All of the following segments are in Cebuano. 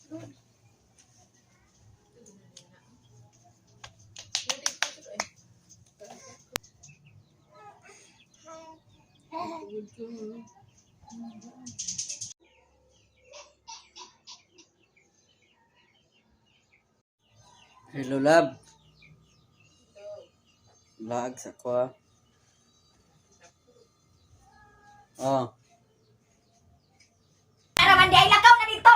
Hello, love. Lag sa ko ah. Oh. Araman di ay lakaw na dito.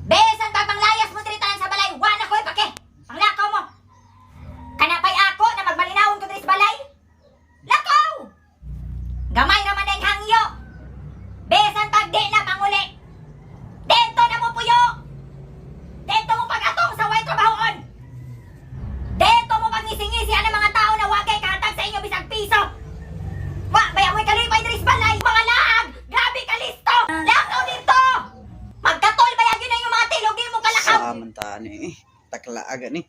Besan pag manglayas mo diri tanan sa balay, wa na ko'y pake. Panglakaw mo. Kana pa'y ako na magmalinawon ko diri sa balay. Lakaw! Gamay raman ang hangyo. Besan pag di na manguli. Dito na mo puyo. Dito mo pag-atong sa way trabahoon. Dito mo pag-ngisingisi ang mga tao na wagay kahatag sa inyo bisag piso. Wa, baya mo'y kalipay diri sa balay. Mga laag! Grabe ka listo! Lakaw dito! Magkatol bayag yun ang inyong mga tilog, di mo kalakaw! Sa man ta ni. Takla aga ni.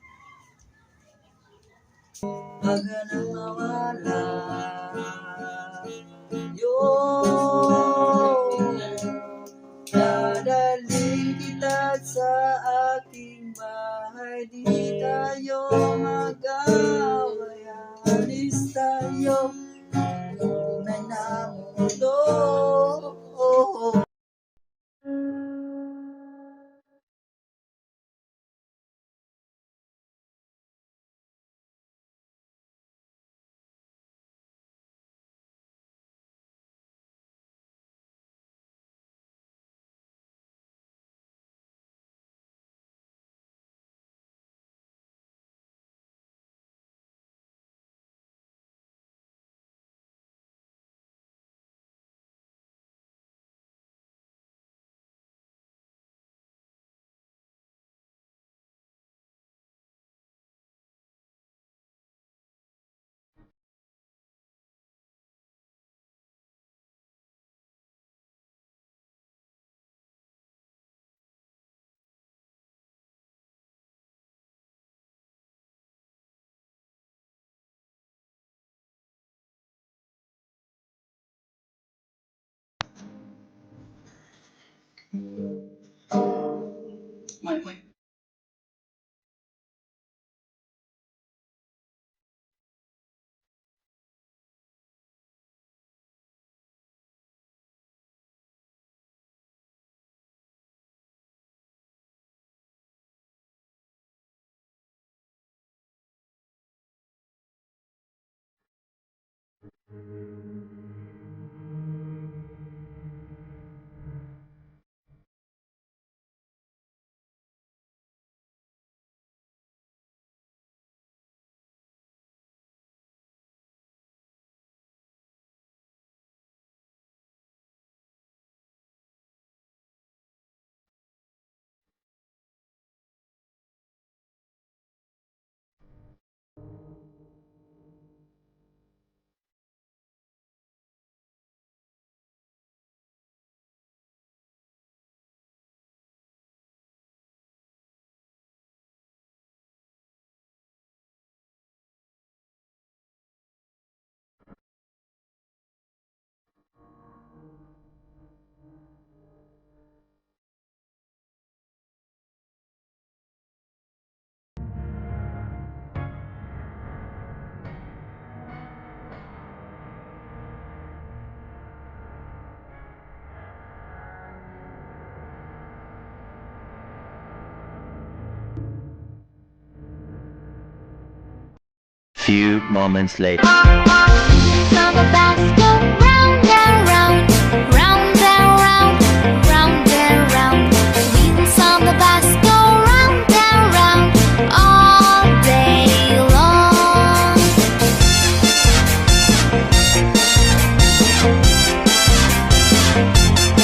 Pag nang mawala yo, dadalhin kita sa aking bahay. Di tayo mag-away. Alis tayo. Tunay na mundo. Few moments later. Summer.